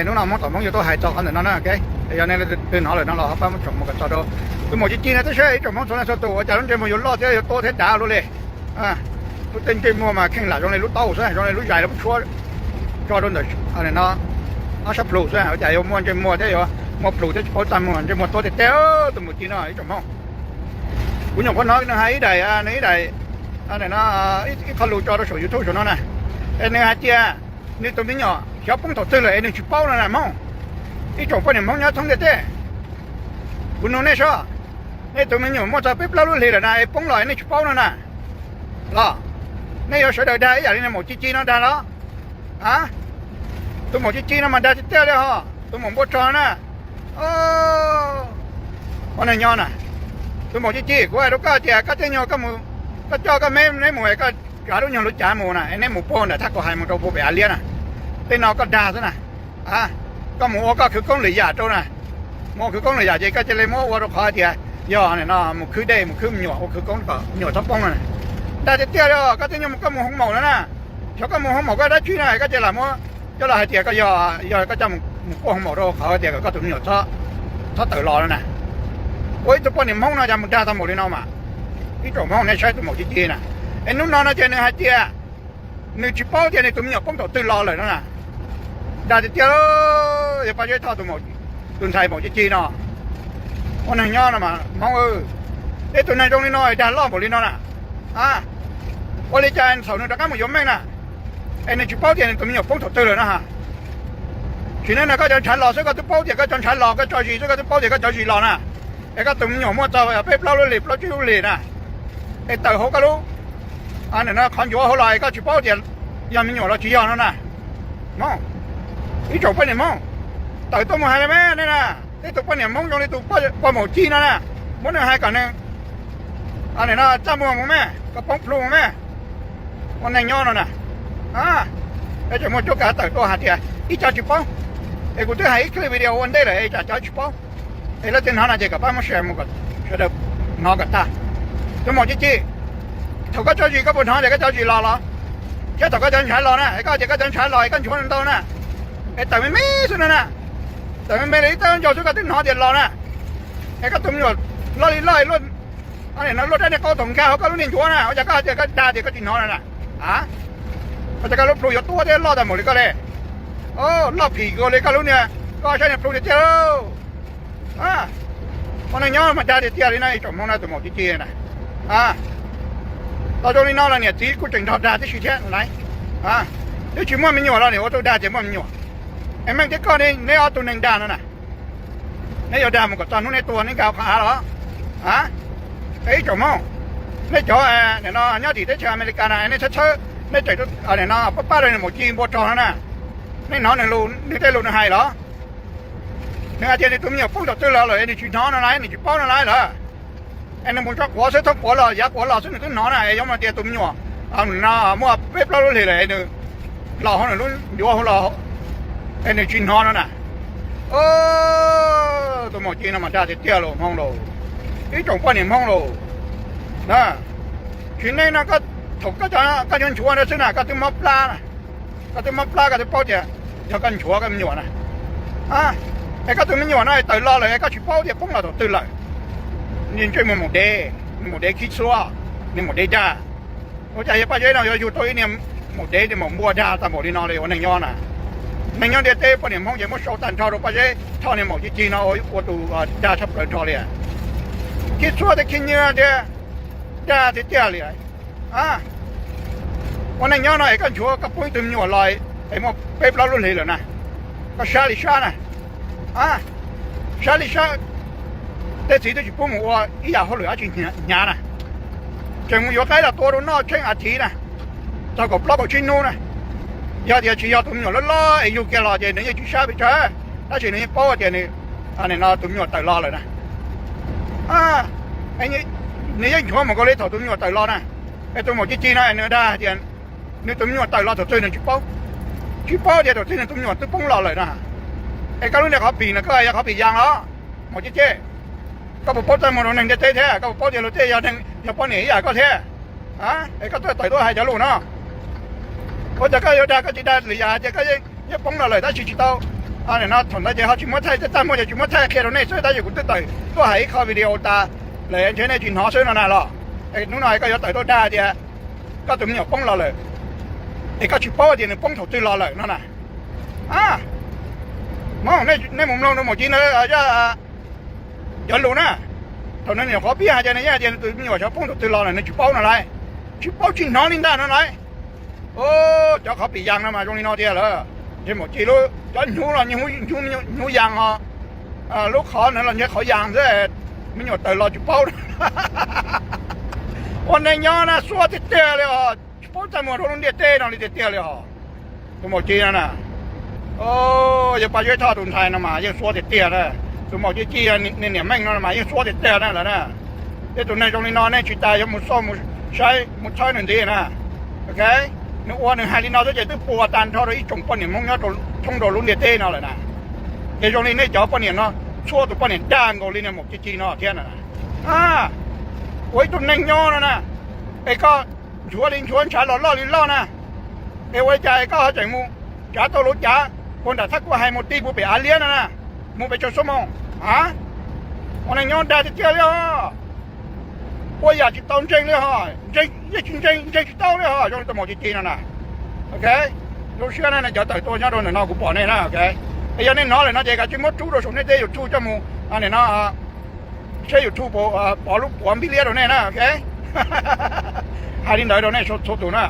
Hnub no Hmoob tom Hmoob yuav tuaj hais txog qhov ntawm no na, ok. Yog nej twg hnov lawm no los ho pab muab tsom mus kom txog rau tus maum ci ci no. Twb saib ib tsoom Hmoob txhua leej txhua tus ua cas lub ntsej muag yuav loj thiab yuav tuab thiab dav luaj li. Lub tej ntsej muag mas kheej lam zoo li lub taub xwb, zoo li lub zais los tshuab tso rau ntawm no ob sab plhus xwb, ua cas yuav muaj ntsej muag thiab yuav muaj plhus thiab tsis paub txaj muag, ntsej muag tuab tiag tiag tus maum ci no ib tsoom Hmoob. Kuv nyuam qhuav hnov nws hais ib daim, nws ib daim, ib qho lus tso rau saum YouTube saum no na, es nws hais tias nws tus me nyuam xyov poob thaum twg lawm es nws tsis paub no na Hmoob. Ib tsoom poj niam Hmoob nyob thoob ntiaj teb, kuv nug nej seb, nej tus me nyuam muaj txog peb plaub lub hlis lawm na es poob los es nej tsis paub no na los? Nej yuav sawv daws dag ib yam li nws maum ci ci no dag los? A, tus maum ci ci no mas dag tiag tiag li hos, tus maum npua rog na. Ua neeg nyob na, tus maum ci ci, kuv hais rau koj tias koj tej nyuag, koj coj koj me neb mus es koj tsav lub nyuag lub cav mus na es neb mus puag ntawm thaj kaus hais mus rau puag pem av liab na, tej no koj dag xwb na. Koj mus ua koj khwv koob lwm yam rau na, mus ua khwv koob lwm yam ces koj cia li muab ua rau qhov tias yog no mus khwb dej mus khwb me nyuam ua khwv koob kom me nyuam txhob poob no na. Dag tiag tiag li os, koj tej nyuag mus koj mus hoo maum no na, xyov koj mus hoo maum koj dab tsi na koj cia li muab coj los hais tias koj yog, yog koj coj mus kuaj hoo maum rau qhov tias kom koj tus me nyuam txhob tawm los no na. Ua ib tug poj niam Hmoob no cas mus dag tau npaum li no mas. Ib tsoom Hmoob nej saib tus maum ci ci na, es hnub no no ces nws hais tias nws tsis paub tias nws tus me nyuam poob thaum twg los lawm no na. Dag tiag tiag, yog Paj Zeb Thoj tus ntxhais maum ci ci no. Ua neeg nyob no mas Hmoob, peb tus neeg zoo li no dag loj npaum li no na. Ua li cas thaum nws rov qab mus yuav Meej na, es nws tsis paub tias nws tus me nyuam poob thaum twg lawm no ha? Sim neej no koj cov ntshav los xwb koj twb paub tias koj cov ntshav los, koj tso zis xwb koj twb paub tias koj cov zis los na. Es koj tus me nyuam muaj txog peb plaub lub hlis plaub tsib lub hlis na, es tawm hauv koj lub, no qhov ncuav hauv los es koj tsis paub tias yog me nyuam los tsis yog no na. Hmoob, ib tsoom poj niam Hmoob, tawm tuaj mus hais li me nej na, tej tus poj niam Hmoob zoo li tus poj maum ci no na, muab nws hais kom nws txaj muag mus me, kom poob plhu mus me. Ua neej nyob no na, es tseem muaj cuab kav tawm tuaj hais tias ib co tsis paub. Es kuv twb hais ib clip video ua ntej lawm es tsam cov tsis paub, es leej twg hnov no ces kom pab muab share mus kom sawv daws hnov kom tag. Tus maum ci ci, thaum koj tso zis koj puas hnov tias koj cov zis los los? Thiab thaum koj cov ntshav los na, es koj tias koj cov ntshav los es koj nchuav ntau na, es tawm me me xwb no na, tawm me me li ib tawb ncauj xwb koj twb hnov tias los na. Es koj tus me nyuam loj li loj, luaj rab niag qau thaum nkag hauv koj lub niag ncuav na, ua cas koj hais tias koj dag tias koj tsis hnov no na? Ua cas koj lub plhu yuav tuab thiab loj tag npaum li koj li? Loj phim kawg li koj lub niag, koj saib niag plhu tiag tiag. Ua neej nyob mas dag tiag tiag li no ib tsoom Hmoob na, tus maum ci ci na. Los zoo li no los niam txiv kuj tseem nrog dag tib si thiab na. Twb tsis muaj me nyuam los niam ua tau dag tias muaj me nyuam. Es Meej thiab koj neb ob tug neeg dag no na, neb yuav dag mus kom txog hnub neb tuag neb nkag qhov av los? Es ib tsoom Hmoob, nej cov no nyob tim teb chaws Amelikas na nej txhawb txhawb, nej tseem no pab pab rau nws maum ci npua rog no na, nej hnov nws tej lus nws hais los? Nws hais tias nws tus me nyuam poob thaum twg los lawm es nws tsis hnov no lawm, nws tsis paub no lawm lawm. Es nws mus tso quav xwb, thoob quav los yav quav los xwb nws twb hnov na, es yuav mus tias tus me nyuam no muaj peb plaub lub hlis lawm es nws los hauv nws lub ncuav hauv los es nws tsis hnov no na. Tus maum ci no mas dag tiag tiag los Hmoob los, ib tsoom poj niam Hmoob los. Sim neej no thaum koj nchuav nchuav ntawd xwb na koj twb mob plab, koj twb mob plab koj twb paub tias yog koj nchuav koj me nyuam na. Es koj tus me nyuam no tawm los lawm es koj tsis paub tias poob los thaum twg lawm. Nws ntsej muag maum dev, nws maum dev khib txhua, nws maum dev dag. Ua cas yog Paj Zeb no yuav yug tau ib niag maum dev niag maum npua dag tag npaum li no li ua neej nyob na. Neeg nyob ntiaj teb poj niam Hmoob ces muab sau tag nrho rau Paj Zeb Thoj niag maum ci ci no ua tus dag tshaj plaws nrho li. Khib txhua thiab khib nyiab thiab dag tiag tiag li. Ua neej nyob no es koj nchuav koj poob ib tug me nyuam los es muaj peb plaub lub hlis lawm na, koj sab li sab na, sab li sab, tej txiv twb tsis pub mus ua ib yam hauj lwm dab tsi hnyav na, tseem mus yuav qaib los tua rau noj tsheej a thiv na, txog kaum plaub kaum tsib hnub na. Yog tias tsis yog tus me nyuam loj loj es yug kiag los ces nws yeej tsis sab pes tsawg, tab sis nws yeej paub tias nws, no tus me nyuam tawm los lawm na. Nws yeej nchuav mus nkaus li thaum tus me nyuam tawm los na. Es tus maum ci ci no nws dag tias nws tus me nyuam tawm los thaum twg nws tsis paub, tsis paub tias thaum twg nws tus me nyuam twb poob los lawm na. Es koj lub niag qhov pim no koj yog qhov pim yas los? Maum ci ci, koj puas paub txaj muag rau neeg ntiaj teb thiab? Koj puas paub tias luag tej yog neeg yog poj niam ib yam koj thiab? Es koj tuaj tawm tuaj hais cov lus no, ua cas koj yuav dag koj tsis dag lwm yam hais tias koj yeej poob los lawm tab sis tsis tau No thaum ntawd ces ho tsis muab thaij, txaj muag ces tsis muab thaij qhia rau nej xwb, tab sis kuv twb tawm tuaj hais ib qho video tas lawm ntshe nej tsis hnov xwb no na los. Hnub no koj yuav tawm tuaj dag tias koj tus me nyuam poob los lawm, es koj tsis paub tias nws poob thaum twg los lawm no na. Hmo nej mus mloog rau Maum Ci ntawd cov lus na, thaum nws nyuam qhuav piav hais tias nws yeej hais tias nws tus me nyuam xyov poob thaum twg los lawm nws tsis paub no lauj, tsis paub tsis hnov li ntag no lauj. Cov qhov pim yas no mas zoo li no tiag lawm. Ntshe Maum Ci lub cov hnyuv los hnyuv yas os, lub qhov no los ntshe qhov yas xwb, me nyuam tawm los tsis paub. Ua neej nyob na suab tiag tiag li os, tsis paub txaj muag rau lub ntiaj teb no li tiag tiag li os. Tus Maum Ci no na, yog Paj Yuav Thoj tus ntxhais no mas yeej suab tiag tiag na. Tus Maum Ci Ci niam Meej no mas yeej suab tiag tiag na lawm na. Tej tus neeg zoo li no nej tsis tas yuav mus xauj mus saib mus txhawb nws ntxiv na. Nws ua nws hais li no xwb ces twb puas tag nrho rau ib tsoom poj niam Hmoob nyob thoob rau lub ntiaj teb no lawm na. Ces zoo li nej cov poj niam no, txhua tus poj niam dag nkaus li niag Maum Ci Ci no thiab na. Ua ib tug neeg nyob no na, es koj nchuav li nchuav ntshav los loj li loj na, es ua li cas es koj ho tseem mus cav tau lub cav puag nram Thaj Kuj Hais mus ti puag pem Av Liab no na, mus pes tsawg xuab moos a? Ua neeg nyob dag tiag tiag li os. Ua yam tsis tau ntseeg li ho, yeej tsis ntseeg, ntseeg tsis tau li ho zoo li tus Maum Ci Ci no na. Ok, zoo siab na nej cov tawm tuaj nyob rau ntawm no kuv pom nej na. Ok, es yog nej hnov lawm no ces kav tsij muab rub rau saum nej tej YouTube coj mus no, seb YouTube pov lub puav npib liab rau nej na. Ok, hais li ntawd rau nej txhua tus na.